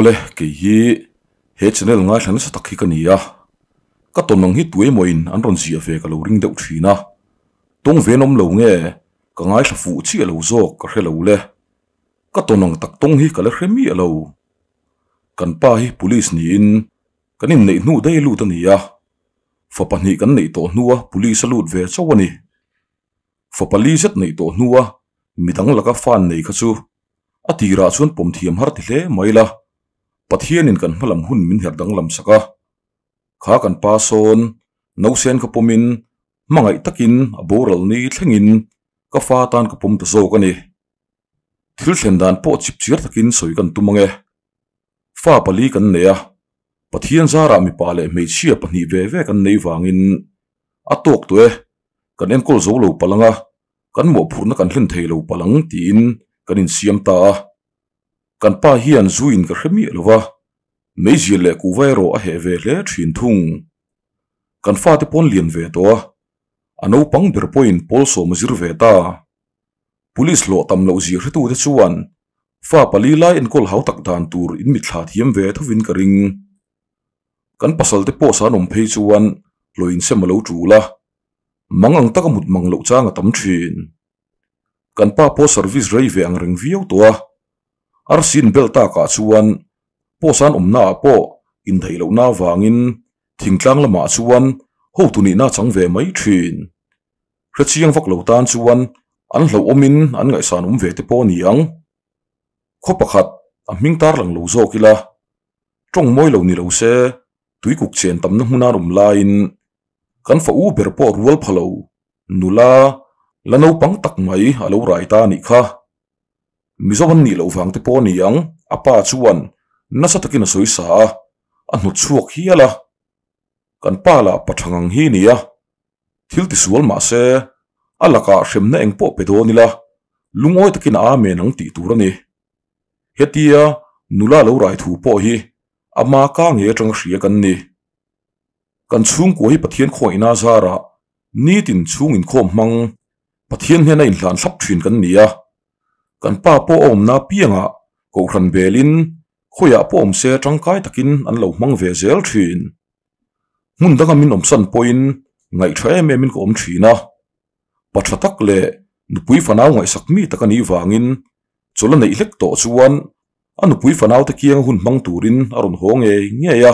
Awle, kei hi he channel ngaithla nasa tak hi ka ni a, ka tawn ang hi tuemawiin an rawn ziah ve ka lo ring deuh thin a, tawng ven awm lo nge ka ngaithla fuh chiah lo zawk ka hre lo le, ka tawn ang tak tawng hi ka la hre miah lo. Kan pa hi police niin kan inneih hnu daih lut a ni a, fa pahnih kan neih tawh hnua police a lut ve chauh a ni. Fa pali zet neih tawh hnua midang laka fan nei kha chu a tirah chuan pawm thiam har ti hle mai la, Pathianin kan hmalam hun min herh danglam sak a. Kha kan pa sawn nausen kha pawmin hmangaih takin a boral ni thlengin ka fa tan ka pawm ta zawk a ni. Thil thlen dan pawh chip chiar takin sawi kan tum ange. Fa pali kan nei a, Pathian zarah mipa leh hmeichhia pahnih ve ve kan nei vangin a tawk tawh e, kan enkawl zo lo palh ang a, kan mawhphurhna kan hlen thei lo palh ang tiin kan insiam ta a. Kan pa hian zuiin ka hre miah lo va, meizial leh kuhva erawh a heh ve hle thin thung. Kan fate pawn lian ve tawh a, a naupang ber pawhin pawl sawm a zir ve ta. Police hlawh tam loh zir hretute chuan fa pali lai enkawl hau tak dan tur in mitthla thiam ve thovin ka ring. Kan pasalte pawh san awm phei chuan hlawh insem a lo tul a, mang ang taka mut mang loh chang a tam thin. Kan pa pawh service rei ve ang reng viau tawh a, arsi in bel takah chuan pawh san awmnaah pawh indaih lohna avangin thingtlang lamah chuan hotu nihna a chang ve mai thin. Hrechiang vak lo tan chuan an hlauhawmin an ngaihsan awm ve te pawh a ni ang. Khaw pakhat a hming tarlang lo zawk ila, tawng mawi lo ni lo se tuikuk chen tamna hmuna an awm laiin kan fa u ber pawh rual pha lo, nula la naupang tak mai a lo rai ta a nih kha. Mizo an nih loh vang te pawh a ni ang, a pa chuan nasa takin a sawi sa a, a hnawt chhuak hial a. Kan pa lah pa tha ngang hi a ni a, Thil tisual mah se, a lakah hremna eng pawh pe dawn ila, lungawi takin a amen ang tih tur a ni. Hetia nula lo rai thu pawh hi ama ka nge atanga hria kan ni. Kan chhungkua hi Pathian khawngaihna zarah nitin chhung inkhawm hmang Pathian hnena inhlan thlap thin kan ni a. Kan pa pawh a awmna piangah Kohhran belin khawiah pawh awm se tangkai takin an lo hmang ve zel thin. Hmun danga min awmsan pawhin ngaih tha em emin ka awm thin a, pa tha tak leh nupui fanau ngaihsak mi tak a nih vangin chawlh a neih hlek tawh chuan a nupui fanaute kianga hun hmang turin a rawn haw ngei ngei a,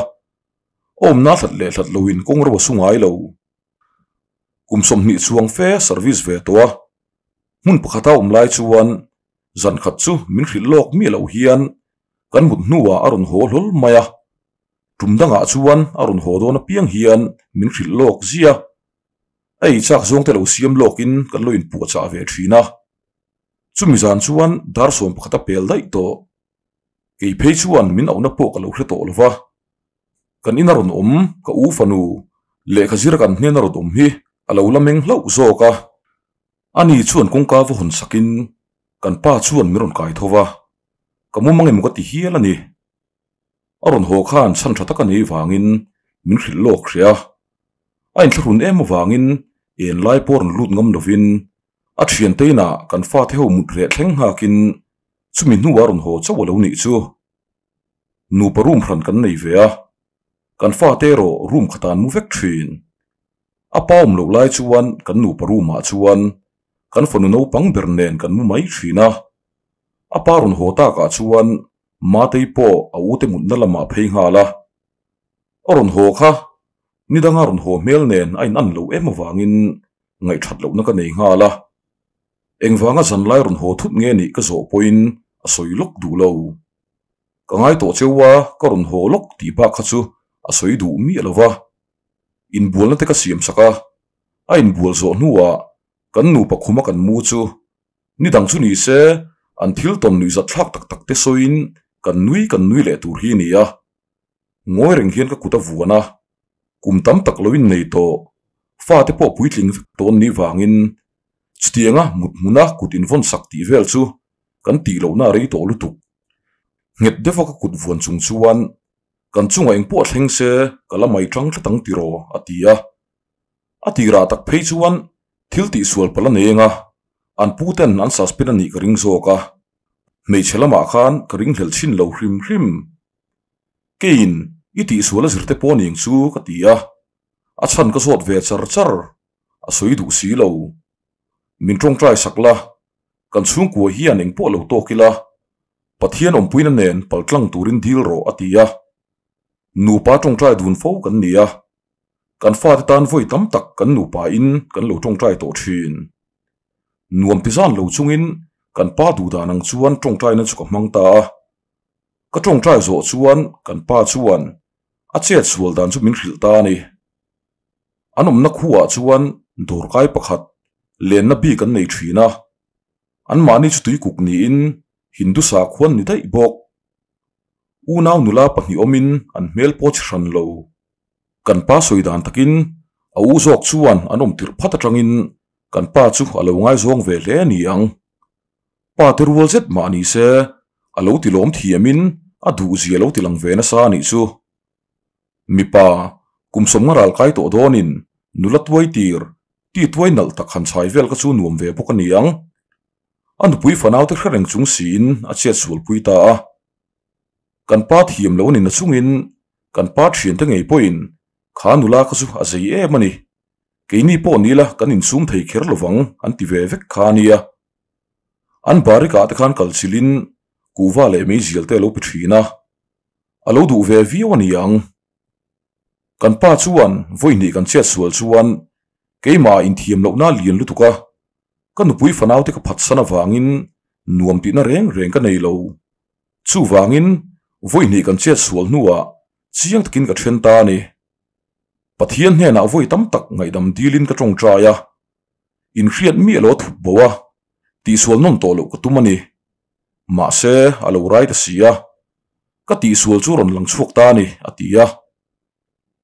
awmna hlat leh hlat loin kawng ro a su ngai lo. Kum 20 chuang fe service ve tawh a, hmun pakhata awm lai chuan zan khat chu min hrilh lawk miah loh hian kan mut hnuah a rawn haw hlawl mai a. Tum dangah chuan a rawn haw dawn apiang hian min hrilh lawk zia. A ei chak zawng te lo siam lawkin kan lo inpuahchah ve thin a. Chumi zan chuan dar 11 a pel daih tawh. Kei phei chuan min auhna pawh ka lo hre tawh lo va. Kan ina rawn awm ka u fanu lehkha zir kan hnena rawn awm hi a lo la meng hlauh zawk a. Ani chuan kawngka va hawn sakin kan pa chuan min rawn kai tho va. Ka mumang emaw ka ti hial a ni. A rawn haw khan chhan tha tak a nei vangin min hrilh lawk hria. A inthlahrun em avangin en lai pawh rawn lut ngam lovin a thiante inah kan fate ho mut reh thleng nghakin chumi hnuah a rawn haw chauh a lo nih chu. Nupa room hran kan nei ve a, kan fate erawh room khatah an mu vek thin. A pa awm loh lai chuan kan nupa room ah chuan kan fanu naupang ber nen kan mu mai thin a. A pa rawn haw takah chuan Matei pawh a ute mutna lamah phei nghal a. A rawn haw kha nidanga rawn haw hmel nen a in an loh em avangin ngaihthat lohna ka nei nghal a. Engvanga zanlai rawn haw thut nge nih ka zawh pawhin a sawi lawk duh lo. Ka ngai tawh cheu a, ka rawn haw lawk tih bak kha chu a sawi duh miah lo va. Inbualna te ka siam sak a, a inbual zawh hnuah kan nupa khuma kan mu chu Ni dang chu ni se, an thil tawn nuihzat thlak tak tak te sawiin kan nui kan nui leh tur hi a ni a. Ngawi reng hian ka kut a vuan a, kum tam tak lo in nei tawh, fate pawh puitling vek tawn ni vangin chutianga mut hmuna kut invawn sak tih vel chu kan tih lohna a rei tawh lutuk. Nghet deuha ka kut vuan chung chuan kan chungah engpawh thleng se ka la mai tang tlat ang tiraw a ti a. A tirah tak phei chuan thil tihsual palh a nei eng a, an pu ten an suspend a nih ka ring zawk a, hmeichhe lamah khan ka ringhlel chhin lo hrim hrim. Keiin i tihsual a zirte pawh ning chu ka ti a, a chhan ka zawt ve char char, a sawi duh si lo. Min tawngtai sak la, kan chhungkua hian engpawh lo tawk ila, Pathian awmpuina nen paltlang turin dil rawh a ti a. Nupa tawngtai dun fo kan ni a, kan fate tan vawi tam tak kan nupa in kan lo tawngtai tawh thin. Nuam ti zan lo chungin kan pa duh dan ang chuan tawngtaina chu ka hmang ta a. Ka tawngtai zawh chuan kan pa chuan a chet sual dan chu min hrilh ta a ni. An awmna khuaah chuan dawrkai pakhat lenna bik an nei thin a, anmahni chu tuikuk niin Hindu sakhuan ni daih bawk. Unau nula pahnih awmin an hmel pawh chi hran lo. Kan pa sawi dan takin a u zawk chuan an awm tirh phat atangin kan pa chu a lo ngaizawng ve hle a ni ang. Pa te rual zet mah ni se a lo ti lawm thiamin a duhzia lo ti lang ve nasa a nih chu. Mipa, kum sawmnga ral kai tawh dawnin nula tuai tir, ti tuai nalh tak han chhai vel kha chu nuam ve bawk a ni ang. A nupui fanau te hre reng chung siin a chhiat sualpui ta a. Kan pa thiam lo a ni na chungin kan pa thiante ngei pawhin kha nula kha chu a zei em a ni. Keini pawh ni ila kan insum thei kher lovang an ti ve vek kha a nia. An barikah te khan kal chilhin kuhva leh meizial te a lo pe thin a, a lo duh ve viau a ni ang. Kan pa chuan vawi hnih kan chhiat sual chuan keimah inthiam lohna lian lutuk a, ka nupui fanaute ka phatsan avangin nuam tihna reng reng ka nei lo. Chuvangin vawi hnih kan chhiat sual hnuah chiang takin ka then ta a ni. Pathian hnenah vawi tam tak ngaihdam dilin ka tawngtai a, inhriat miah lo a thup bo a, tihsual nawn tawh loh ka tum a ni. Mahse, a lo rai ta si a, ka tihsual chu rawn lang chhuak ta a ni, a ti a.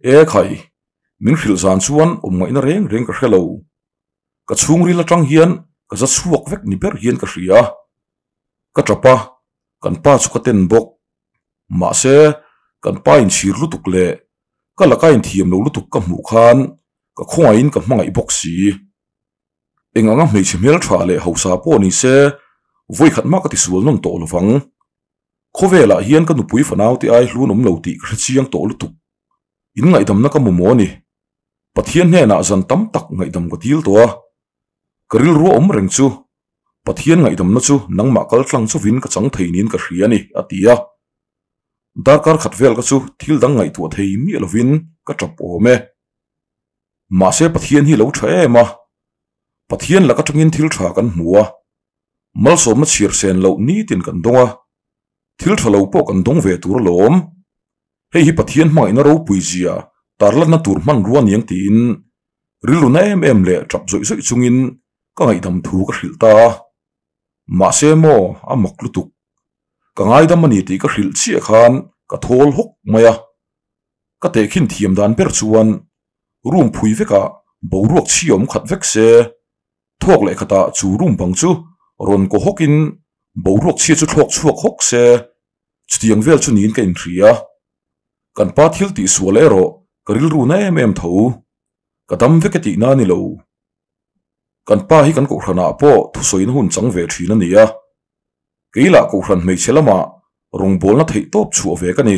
E khai, min hrilh zan chuan awm ngaihna reng reng ka hre lo. Ka chhungril atang hian ka za chhuak vek ni ber hian ka hria. Ka tap a, kan pa chu ka ten bawk. Mahse, kan pa inchhir lutuk leh ka laka inthiam lo lutuk ka hmuh khan ka khawngaihin ka hmangaih bawk si. Eng anga hmeichhe hmeltha leh hausa pawh ni se, vawikhat mah ka tisual nawn tawh lovang. Khawvelah hian ka nupui fanaute ai hlun awm lo tih ka hre chiang tawh lutuk. In ngaihdamna ka mamawh a ni. Pathian hnenah zan tam tak ngaihdam ka dil tawh a. Ka rilru a awm reng chu Pathian ngaihdamna chu nangmah kal tlang chuvin ka chang thei niin ka hria a ni, a ti a. Darkar khat vel ka chu thil dang ngaihtuah thei miah lovin ka tap awm e. Mahse Pathian hi lo tha em a, Pathian lak atangin thil tha kan hmu a, malsawmna chhiar sen loh nitin kan dawng a, thil tha lo pawh kan dawng ve tur alawm. Hei hi Pathian hmangaihna ropui zia tarlanna tur hmanrua niang tiin rilru na em em leh tap zawih zawih chungin ka ngaihdam thu ka hrilh ta a. Mahse maw a mak lutuk. Ka ngaidam a ni tih ka hrilh chiah khan ka thawl hawk mai a. Ka tehkhin thiam dan ber chuan room phui vekah boruak chhi awm khat vek se, thawk leh khatah chu room bang chu rawn kaw hawkin boruak chhia chu thlawk chhuak hawk se, chutiang vel chu niin ka inhria. Kan pa thil tih sual erawh ka rilru na em em tho. Ka dam vek e tihna a ni lo. Kan pa hi kan kohhranah pawh thusawina hun chang ve thin a ni a. Kei lah kohhran hmeichhe lamah rawngbawlna theih tawp chhuah ve ka ni.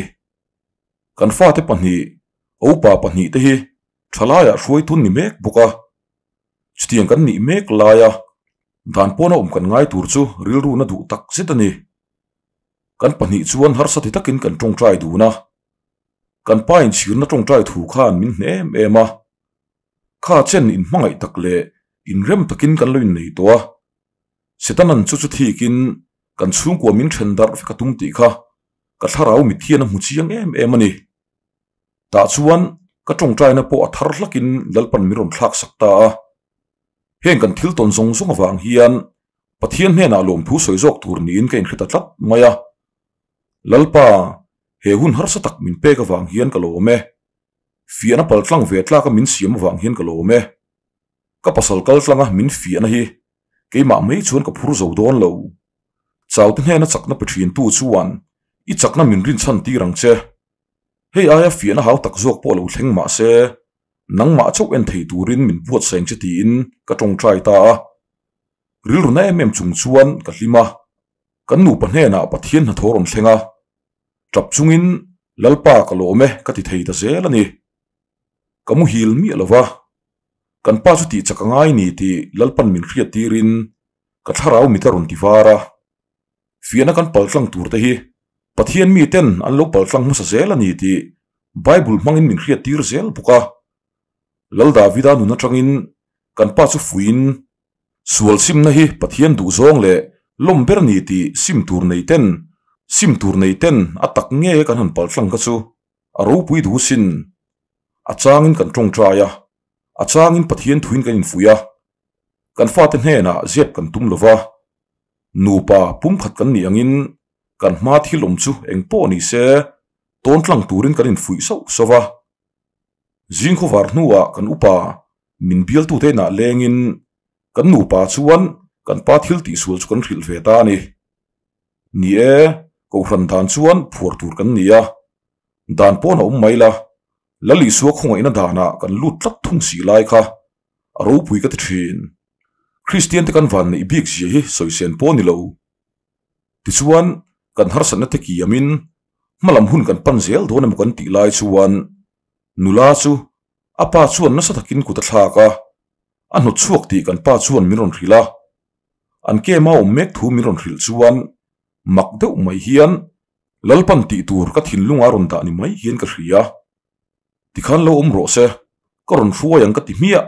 Kan fate pahnih, Opa pahnih te hi thalaiah hruaitun ni mek bawk a. Chutiang kan nih mek laia dan pawna awm kan ngai tur chu rilru na duh tak zet a ni. Kan pahnih chuan harsa ti takin kan tawngtai dun a. Kan pa inchhirna tawngtai thu khan min hne em em a. Kha chen inhmangaih tak leh inrem takin kan lo innei tawh a. Setanan chu chu thikin kan chhungkua min then darh vek a tum tih kha ka thlarau mit hian a hmu chiang em em a ni. Tah chuan ka tawngtaina pawh a thar hlakin Lalpan min rawn thlak sak ta a. Heng kan thil tawn zawng zawng avang hian Pathian hnenah lawmthu sawi zawk tur niin ka inhre ta tlat mai a. Lalpa, he hun harsa tak min pek avang hian ka lawm e. Fiahna paltlang ve tlaka min siam avang hian ka lawm e. Ka pasal kal tlanga min fiahna hi keimah mai chuan ka phur zo dawn lo. Chaute hnena chakna pe thintu chuan i chakna min rinchhan tir ang che. Hei aia fiahna hau tak zawk pawh lo thleng mah se, nangmah chauh en thei turin min buatsaih che tiin ka tawngtai ta a. Rilru na em em chung chuan ka hlim a, kan nupa hnenah Pathian hnathawh rawn thleng a, tap chungin Lalpa ka lawm e ka ti thei ta zel a ni. Ka muhil miah lo va, kan pa chu tih chak a ngai ni tih Lalpan min hriat tirin ka thlarau mit a rawn ti var a. Fiahna kan paltlang tur te hi Pathian miten an lo paltlang hmasa zel a ni tih Bible hmangin min hriat tir zel bawk a. Lal Davida nun atangin kan pa chu fuiin sual simna hi Pathian duhzawng leh lawm ber ni tih sim tur nei ten sim tur nei ten a tak nge kan han paltlang kha chu a ropui duh sin. A changin kan tawngtai a, a changin Pathian thuin kan infuih a, kan fate hnenah zep kan tum lo va, nupa pumkhat kan nih angin kan hma thil awm chu eng pawh ni se tawn tlang turin kan infuih sauh sauh va. Zing khawvar hnuah kan upa min bialtute inah lengin kan nupa chuan kan pa thil tihsual chu kan hrilh ve ta a ni. Ni e, kohhran dan chuan phuar tur kan ni a, dan pawn a awm mai la, Lal Isua khawngaihna danah kan lut tlat thung si lai kha a ropui ka ti thin. Kristian te kan van neih bik zia hi sawisen pawh a ni lo. Tichuan, kan harsatna te kiamin hmalam hun kan pan zel dawn emaw kan tih lai chuan nula chu a pa chuan nasa takin kut a thlak a, a hnawt chhuak tih kan pa chuan min rawn hrilh a. An kema awm mek thu min rawn hrilh chuan mak deuh mai hian Lalpan tih tur ka thinlunga rawn dah ni mai hian ka hria. Tikhan lo awm rawh se, ka rawn hruai ang ka ti hmiah.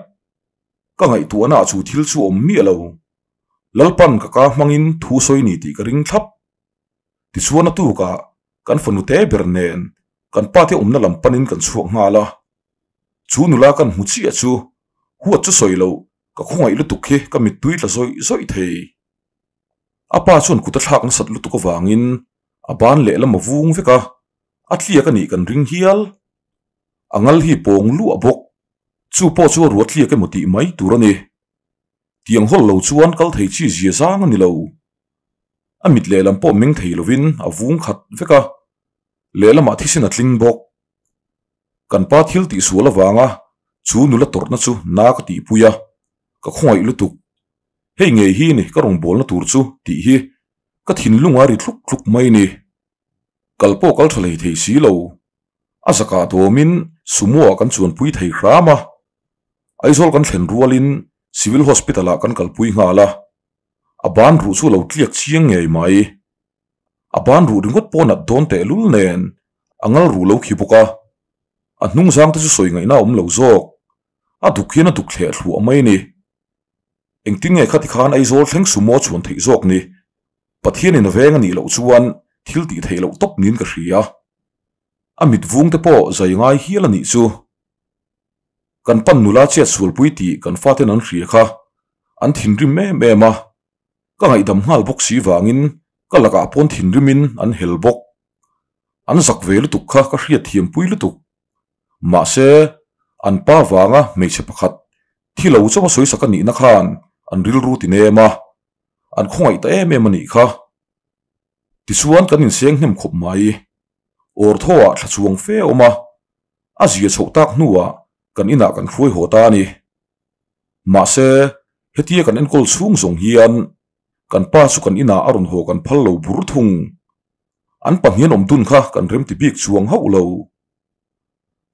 Ka ngaihtuahna ah chu thil chu awm miah lo. Lalpan ka ka hmangin thu sawi ni tih ka ring thlap. Tichuan a tukah kan fanu te ber nen kan pate awmna lam panin kan chhuak nghal a. Chu nula kan hmu chiah chu huat chu sawi loh ka khawngaih lutuk hi ka mittui tla zawih zawih thei. A pa chuan kut a thlak nasat lutuk avangin a ban lehlam a vung vek a, a tliak a nih kan ring hial. A ngal hi pawng luah bawk. Chu pawh chu a ruah tliak emaw tih mai tur a ni. Tiang hawl lo chuan kal thei chi zia zang a ni lo. A mit lehlam pawh meng thei lovin a vung khat vek a, lehlamah thisen a tling bawk. Kan pa thil tihsual avanga chu nula tawrhna chu na ka tihpui a, ka khawngaih lutuk. Hei ngei hi ni ka rawngbawlna tur chu tih hi ka thinlung a ri thluk thluk mai ni. Kal pawh kal tha hlei thei si lo. A zakah dawmin Sumo ah kan chuanpui thei hram a. Aizawl kan thlen rualin Civil Hospital ah kan kalpui nghal a. A ban ruh chu a lo tliak chiang ngei mai. A ban ruh ringawt pawh nat dawn tehlul nen a ngal ruh lo khi bawk a. A hnung zang te chu sawi ngaihna a awm lo zawk. A duk hian a duk thleh thluah mai ni. Engtin nge khati khan Aizawl thleng sumo chhuan theih zawk ni? Pathianin a veng a nih loh chuan thil tih theih loh tawp niin ka hria. A mit vung te pawh zai ngai hial a nih chu. Kan pan nula chiat sualpui tih kan faten an hria kha an thinrim em em a, ka ngaihdam nghal bawk si vangin ka lakah pawn thinrimin an hel bawk. An zak ve lutuk kha ka hriat thiampui lutuk. Mahse, an pa vanga hmeichhe pakhat thi lo chauha sawisak a nihna khan an rilru ti nem a, an khawngaih ta em em a nih kha. Tichuan kan inseng hnem khawp mai. Awrthaw-ah thla chuang fe a awm a, a zia chhoh tak hnuah kan inah kan hruai haw ta a ni. Mahse, hetia kan enkawl chhung zawng hian kan pa chu kan inah a rawn haw kan phal lo bur thung. An pahnian awm dun kha kan remti bik chuang hauh lo.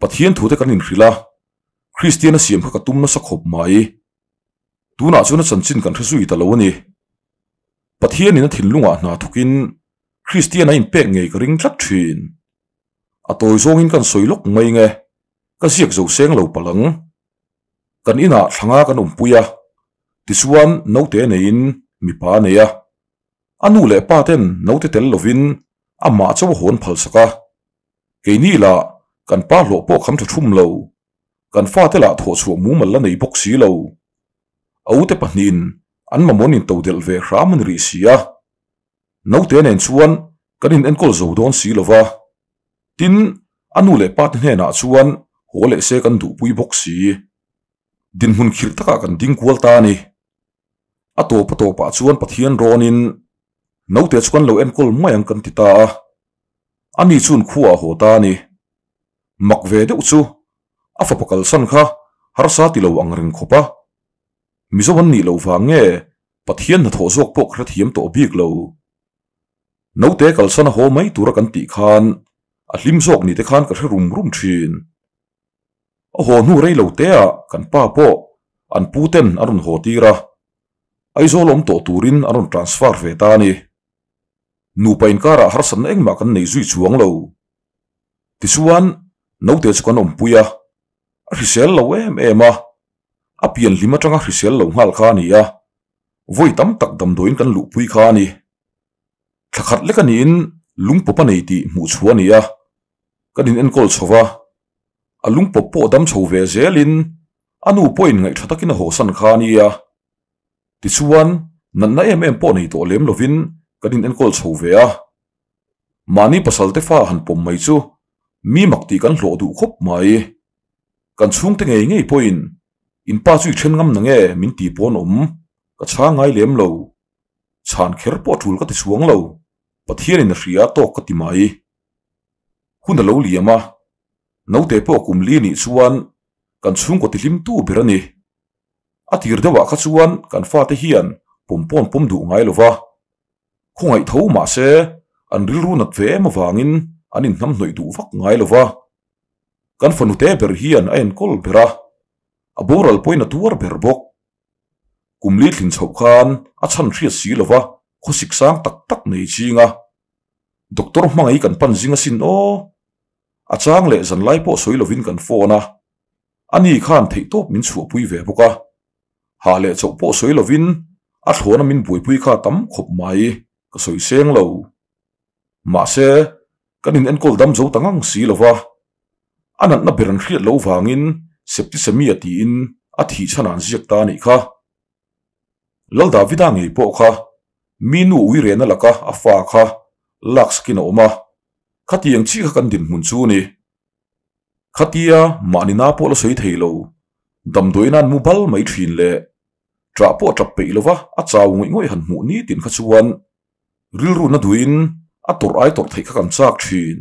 Pathian thute kan inhrilh a, Kristian a siam kha ka tum nasa khawp mai. Tunah chuan a chanchin kan hre zui ta lo a ni. Pathianin a thinlungah hna thawkin Kristian a inpek ngei ka ring tlat thin. A tawi zawngin kan sawi lawk mai nge, ka ziak zo seng lo palh ang. Kan inah thlanga kan awmpui a, tichuan naute neiin mipa a nei a. A nu leh pa ten naute tel lovin amah chauh a hawn phalsak a. Keini lah kan pa hlawh pawh kham tha thum lo, kan fate lah thawh chhuah mumal la nei bawk si lo. A ute pahnihin an mamawh in to delh ve hram a ni rih si a. Naute nen chuan kan in enkawl zo dawn si lo va. Tin, a nu leh pa te hnenah chuan haw leh se kan duhpui bawk si. Dinhmun khirh takah kan ding kual ta a ni. A tawp a tawpah chuan Pathian rawnin naute chu kan lo enkawl mai ang kan ti ta a. Ani chuan khua a haw ta a ni. Mak ve deuh chu a fapa kalsan kha harsa ti lo ang reng khawp a. Mizo an nih loh vang nge Pathian hnathawh zawk pawh ka hrethiam tawh bik lo. Naute kalsan a haw mai tura kan tih khan. A hlim zawk ni te khan ka hre rum rum thin. A haw hnu rei lo te ah kan pa pawh an pu ten an rawn haw tir a, Aizawl awm tawh turin an rawn transfer ve ta a ni. Nupa inkarah harsatna engmah kan nei zui chuang lo. Tichuan, naute chu kan awmpui a, a hrisel lo em em a, a pian hlim atanga hrisel lo nghal kha a ni a, vawi tam tak damdawiin kan luhpui kha a ni. Thla khat lek a niin lungpawp a nei tih hmuh chhuah a ni a, kan in enkawl chho va, a lungpawp pawh dam chho ve zelin a nu pawhin ngaihṭha takin a hawsan kha a nia. Tichuan, natna em em pawh nei tawh lem lovin kan in enkawl chho ve a. Mahni pasal te fa han pawm mai chu mi mak tih kan hlawh duh khawp mai. Kan chhungte ngei ngei pawhin in pa chu i then ngam na nge min ti pawn awm ka chhang ngai lem lo. Chhan kher pawh tul ka ti chuang lo, Pathianin a hria tawk ka ti mai. Hun a lo liam a, naute pawh kum li nih chuan kan chhungkaw tihlimtu ber a ni. A tir deuhah kha chuan kan fate hian pawm pawn pawm duh ngai lo va, khawngaih tho mahse an rilru nat ve em avangin an inhnamhnawih duh vak ngai lo va. Kan fanute ber hian a enkawl ber a, a boral pawhin a tuar ber bawk. Kum li thlin chhoh khan a chhan hriat si lo va, khawsik sang tak tak nei ching a. Doctor hmangaih kan pan zing asin aw. A chang leh zanlai pawh sawi lovin kan phone a, ani khan theihtawp min chhuahpui ve bawk a. Hah leh chauh pawh sawi lovin a thlawna min buaipui kha tam khawp mai ka sawi seng lo. Mahse, kan in enkawl dam zo ta ngang si lo va, a natna ber an hriat loh vangin septicemia tiin a thih chhan an ziak ta a nih kha. Lal Davida ngei pawh kha mi nu ui rehna laka a fa kha lak sakin a awm a, khatiang chi kha kan dinhmun chu a ni. Khatia mahni na pawh la sawi thei lo, damdawiin an mu bal mai thin leh ṭah pawh ṭap peih lova a chau ngawih ngawih han hmuh nitin kha chuan rilru na duhin a tawrh ai tawrh theih kha kan chak thin.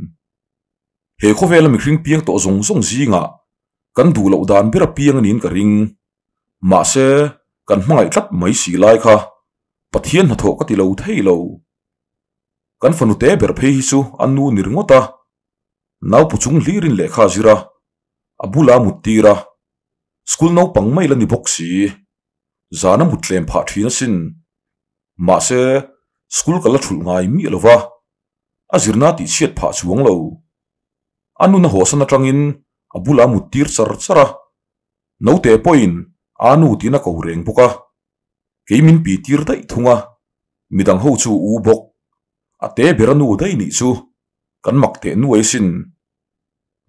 He khawvela mihring piang tawh zawng zawng zingah kan duh loh dan ber a piang a niin ka ring. Mahse, kan hmangaih tlat mai si lai kha Pathian hnathawh ka ti lo thei lo. Kan fanu te ber phei hi chu a nu ni ringawt a, naupu chung hlirin lehkha a zir a, a bula mut tir a, school naupang mai la ni bawk si. Zan a mut tlem phah thin asin. Mahse, school ka la thulh ngai miah lo va, a zirna tih chhiat phah chuang lo. A nun a hawhsan atangin a bula mut tir char char a, Naute pawhin a nu tiin a ko reng bawk a, kei min pi tir daih thung a, midang ho chu u bawk. A te ber a nu daih nih chu kan mak teh nuai asin.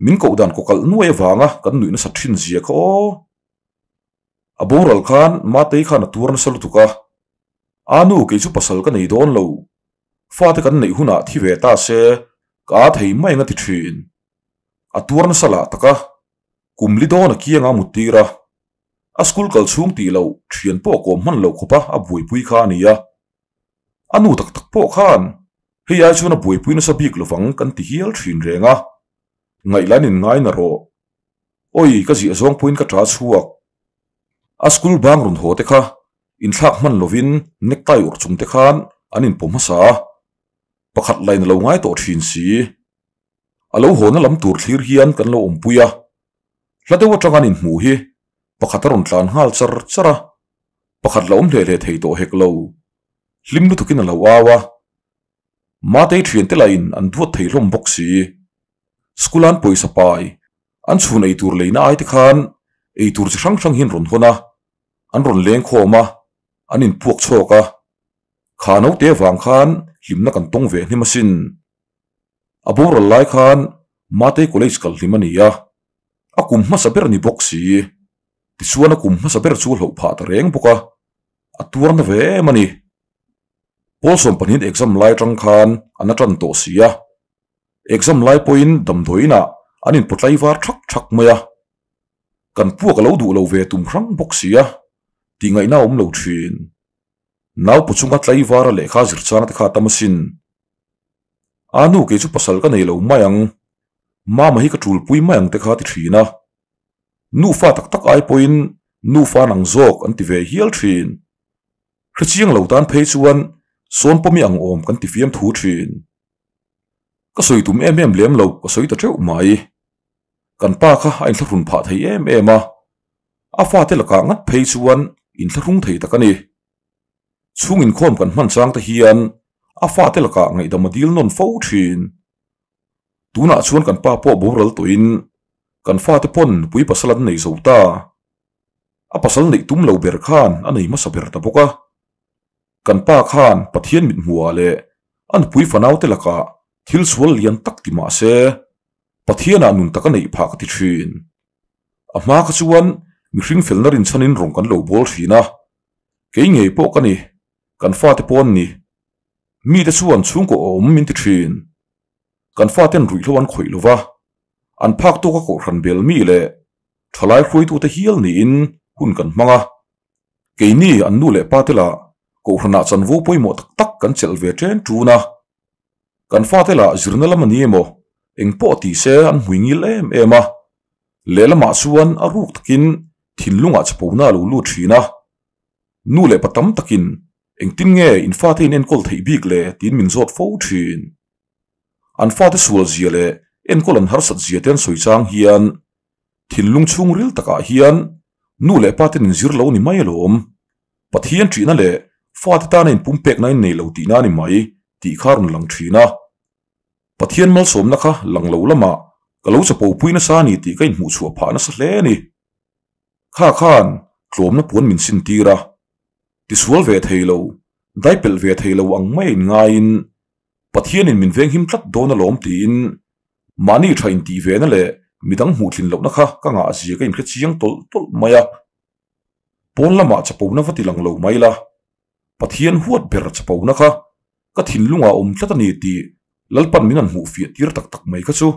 Min koh dan kawkalh nuai avanga kan nuih nasa thin zia kha aw. A boral khan Matei khan a tuar nasa lutuk a, a nu kei chu pasal ka nei dawn lo, fate kan neih hunah thi ve ta se ka a thei mai ang a ti thin. A tuar nasa lah tak a, Kum li dawn a kianga mut tir a, a school kal chhung tih loh thian pawh kawm hman loh khawpa a buaipui kha a ni a. A nu tak tak pawh khan hei ai chuan a buaipui nasa bik lovang kan ti hial thin reng a, ngaihlan in ngai na rawh. Awi ka ziah zawng pawhin ka ta chhuak. A school bang rawn haw te kha inthlak hman lovin necktie awrh chung te khan an inpawm hmasa a, pakhat lain a lo ngai tawh thin si. A lo hawna lam tur thlir hian kan lo awmpui a, hla deuh atanga an inhmuh hi pakhat a rawn tlan nghal char char a, pakhat la awm hle hle thei tawh hek lo. Hlim lutukin a lo au a, Matei thiante lahin an duat thei hlawm bawk si. School an pawisa pai, an chhun eitur leina ai te khan eitur chi hrang hrang hi an rawn hawn a, an rawn leng khawm a, an inpuak chhawk a. Kha naute avang khan hlimna kan tawng ve hnem asin. A boral lai khan Matei College kal hlim a ni a, a kum hmasa ber a ni bawk si. Tichuan a kum hmasa ber chu a hloh phah ta reng bawk a, a tuarna ve em a ni. Pawl sawmpahnihin exam lai atang khan an a tan tawh si a, exam lai pawhin damdawi inah an inpawtlai var thak thak mai a. Kan puak a lo duh lo ve tum hrang bawk si a, tihngaihna a awm lo thin. Naupu chunga tlaivara lehkha zir chang te kha a tam asin. A nu kei chu pasal ka nei lo mai ang, mama hi ka tulpui mai ang te kha ti thin a. Nufa tak tak ai pawhin nufa nang zawk an ti ve hial thin. Hrechiang lo tan phei chuan sawn pawmi ang awm kan ti fiam thu thin. Ka sawi tum em em lem lo, ka sawi ta teuh mai. Kan pa kha a inthlahrun phah thei em em a, a fate lakah ngat phei chuan inthlahrung thei tak a ni. Chhung inkhawm kan hman chang te hian a fate lakah ngaihdam a dil nawn fo thin. Tunah chuan kan pa pawh boral tawhin kan fate pawn nupui pasal an nei zo ta. A pasal neih tum lo ber khan a nei hmasa ber ta bawk a. Kan pa khan Pathian mithmuhah leh a nupui fanaute lakah thil sual lian tak ti mah se, Pathianah nun tak a neih phah ka ti thin. A hma kha chuan mihring felna rinchhanin rawng kan lo bawl thin a, kei ngei pawh ka ni, kan fate pawh an ni. Mite chuan chhungkaw awm min ti thin. Kan faten ruihhlo an khawih lo va, an phak tawka kohhran bel mi leh thalai hruaitute hial niin hun kan hmang a. Keini an nu leh pate lah kohhranah chanvo pawimawh tak tak kan chelh ve ṭen ṭun a. Kan fate lah zirna lam a ni emaw, eng pawh ti se an hmui ngil em em a. Lehlamah chuan a ruk takin thinlungah chapona a lo lut ṭhin a. Nu leh pa tam takin engtin nge in fate in enkawl theih bik le tiin min zawt fo ṭhin. An fate sual zia leh enkawl an harsat zia te an sawi chang hian thinlung chhungril takah hian nu leh pa ten inzir lo ni mai alawm. Pathian ṭihna leh fate tana inpumpekna in nei lo tihna a ni mai tih kha a rawn lang ṭhin a. Pathian malsawmna kha lang lo lamah ka lo chapopui nasa a ni tih ka inhmuhchhuah phah nasa hle a ni. Kha khan tlawmna puan min sintir a, tisual ve thei lo, daipelh ve thei lo ang mai a inngaiin Pathianin min venghim tlat dawn alawm tiin mahni tha intih vena leh midang hmuhtlin lohna kha ka ngah zia ka inhre chiang tawlh tawlh mai a. Pawn lamah chapona va ti lang lo mai la, Pathian huat ber chapona kha ka thinlungah awm tlat a ni tih Lalpan min han hmuh fiah tir tak tak mai kha chu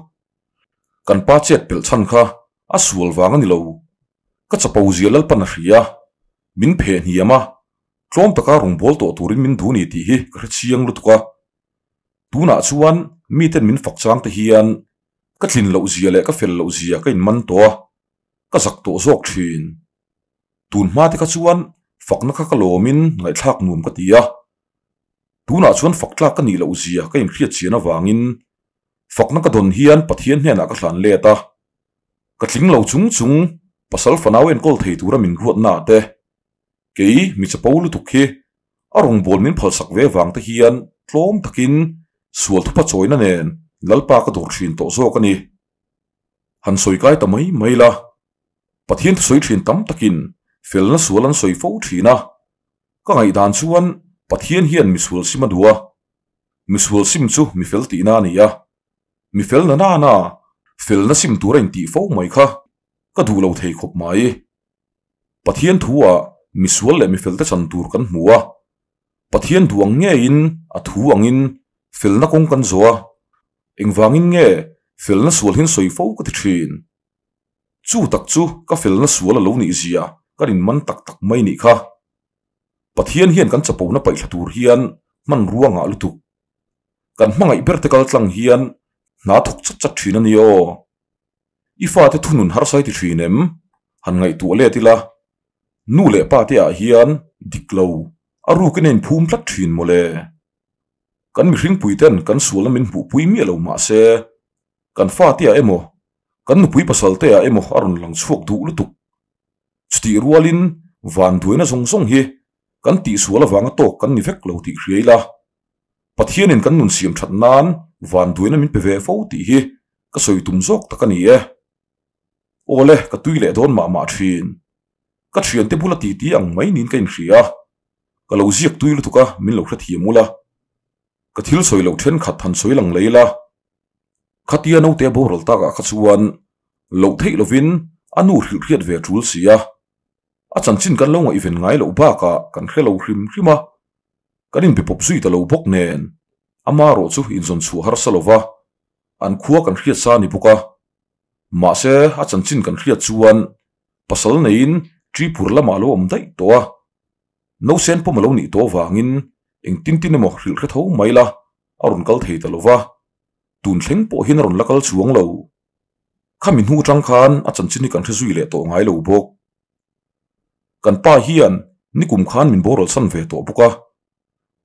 kan pa chet pelh chhan kha a sual vang a ni lo. Ka chapo zia Lalpan a hria, min pheh hniam a, Tlawm taka rawngbâwl tawh turin min duh ni tih hi ka hre chiang lutuk a. Tunah chuan miten min fak chang te hian ka tlin loh zia leh ka fel loh zia ka inman tawh a, ka zak tawh zawk thin. Tun hma te kha chuan fakna kha ka lawmin ngaihthlak nuam ka ti a. Tunah chuan fak tlak ka nih loh zia ka inhriat chian avangin fakna ka dawn hian Pathian hnenah ka hlan let a. Ka tling lo chung chung pasal fanau enkawl thei tura min ruatnaah te Kei mi chapo lutuk hi a rawngbâwl min phalsak ve vang te hian tlawm takin sual thupa chawina nen Lalpa ka dawr thin tawh zawk a ni. Han sawi kai ta mai mai la, Pathian thusawi thin tam takin felna sual an sawi fo thin a, ka ngaihdan chuan Pathian hian mi sual sim a duh a, mi sual sim chu mi fel tihna a ni a, mi fel na nana felna sim tura intih fo mai kha ka duh lo thei khawp mai. Pathian thu-ah misual leh mifelte chan tur kan hmu a, Pathian duh ang ngeiin a thu angin felna kawng kan zawh a, engvangin nge felna sual hian sawi fo ka ti thin. Chu tak chu ka felna sual a lo nih zia kan inman tak tak mai nih kha. Pathian hian kan chapona paihthla tur hian hmanrua ngah lutuk. Kan hmangaih berte kal tlang hian hna thawk chat chat thin a ni aw. I fate thunun harsa i ti thin em? Han ngaihtuah let ila, nu leh pa te ah hian dik lo, a rukin a inphum tlat thin mawle. Kan mihringpui ten kan sualna min hmuhpui miah lo mah se, kan fate ah emaw, kan nupui pasal te ah emaw a rawn lang chhuak duh lutuk. Chutih rualin vanduaina zawng zawng hi kan tihsual avanga tawk kan ni vek lo tih hria ila, Pathianin kan nun siam that nan vanduaina min pe ve fo tih hi ka sawi tum zawk tak a ni e. Awle, ka tui leh dawn mah mah thin. Ka thiante bula titi ang mai niin ka inhria a, ka lo ziak tui lutuk a, min lo hrethiam ula. Ka thil sawi loh thenkhat han sawi lang lei la. Khatia naute a boral takah kha chuan loh theih lovin a nu hrilh hriat ve a tul si a. A chanchin kan lo ngaihven ngai loh bakah kan hre lo hrim hrim a. Kan inbe pawp zui ta lo bawk nen, ama erawh chu inzawn chhuah harsa lo va, an khua kan hriat sa a ni bawk a. Mahse, a chanchin kan hriat chuan pasal neiin Tripura lamah a lo awm daih tawh a. Nausen pawm a lo nih tawh avangin engtin tin emaw hrilh hre tho mai la, a rawn kal thei ta lo va. Tun thleng pawh hian a rawn la kal chuang lo. Khami hnu atang khan a chanchin hi kan hre zui leh tawh ngai lo bawk. Kan pa hian nikum khan min boral san ve tawh bawk a,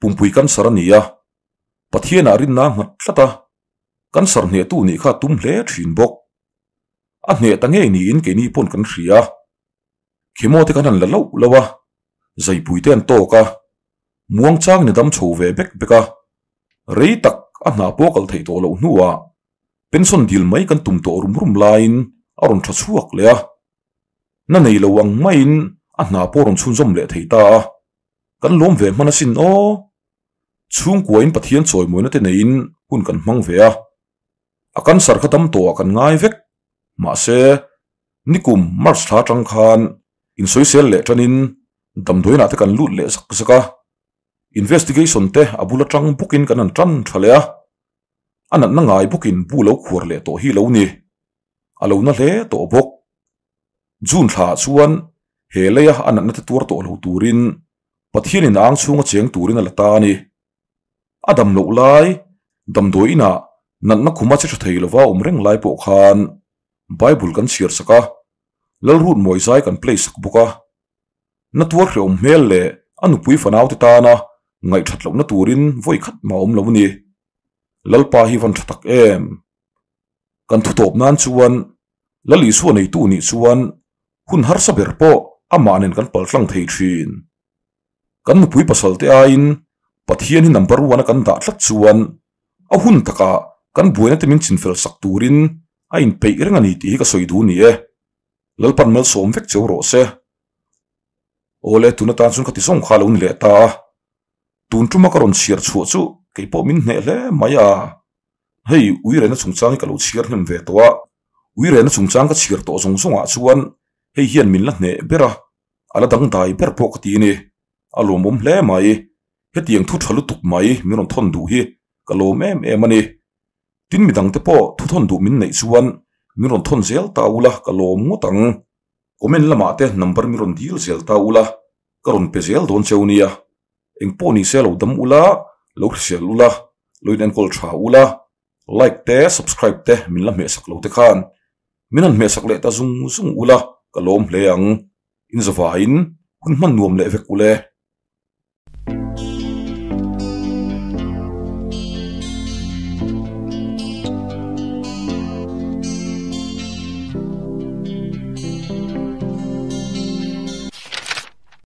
pumpui cancer a ni a, Pathianah rinna a nghat tlat a. Cancer hnehtu nih kha tum hle thin bawk. A hneh ta ngei niin keini pawn kan hria. Chemo te kan han la loh loh a, zaipui te an tawk a, muangchangin a dam chho ve bek bek a. Rei tak a hna pawh kal theih tawh loh hnuah pension dil mai kan tum tawh rum rum laiin a rawn tha chhuak leh a. Na nei lo ang maiin a hna pawh rawn chhunzawm leh thei ta a. Kan lawm ve hman asin aw. Chhungkuain Pathian chawimawina te neiin hun kan hmang ve a. A cancer kha dam tawhah kan ngai vek. Mahse, nikum March thla atang khan insawisel leh tanin damdawiinah te kan lut leh zak zak a. Investigation te a bul atang bawkin kan han tan tha leh a. A natna ngai bawkin bu lo khuar leh tawh hi lo ni. A lo na hle tawh bawk. June thlaah chuan he leia a natna te tuar tawh lo turin Pathianin a ang chhunga cheng turin a la ta a ni. A dam loh lai, damdawi inah natna khuma che tha thei lova awm reng lai pawh khan Bible kan chhiar sak a, Lalrut mawi zai kan play sak bawk a. Na tuar hrehawm hmel leh a nupui fanaute tana ngaihthat lohna turin vawi khat mah awm lo a ni. Lalpa hi van tha tak em! Kan thutawp nan chuan Lal Isua neitu nih chuan hun harsa ber pawh amah nen kan paltlang thei thin. Kan nupui pasal te aiin Pathian hi number one a kan dah tlat chuan a hun takah kan buaina te min chinfel sak turin a inpeih reng a ni tih hi ka sawi duh ni e. Lalpan malsawm vek cheu rawh se. Awle tun atan chuan ka ti zawng kha a lo ni leh ta a. Tun tuma ka rawn chhiar chhuah chu kei pawh min hneh hle mai a. Hei uirena chungchang hi ka lo chhiar hnem ve tawh a, uirena chungchang ka chhiar tawh zawng zawngah chuan hei hian min la hneh ber a, a la dangdai ber pawh ka ti a ni. A lawmawm hle mai. Hetiang thu tha lutuk mai min rawn thawn duh hi ka lawm em em a ni. Tin midangte pawh thu thawn duh min neih chuan min rawn thawn zel ta ula ka lawm ngawt ang. Comment lamah te number min rawn dil zel ta ula ka rawn pe zel dawn cheu nia. Eng pawh ni se lo dam ula, lo hrisel ula, lo in enkawl tha ula, like te subscribe te min la hmehsak lo te khan min han hmehsak leh ta zung zung ula ka lawm hle ang. In zavaiin hun hman nuam leh vek ule.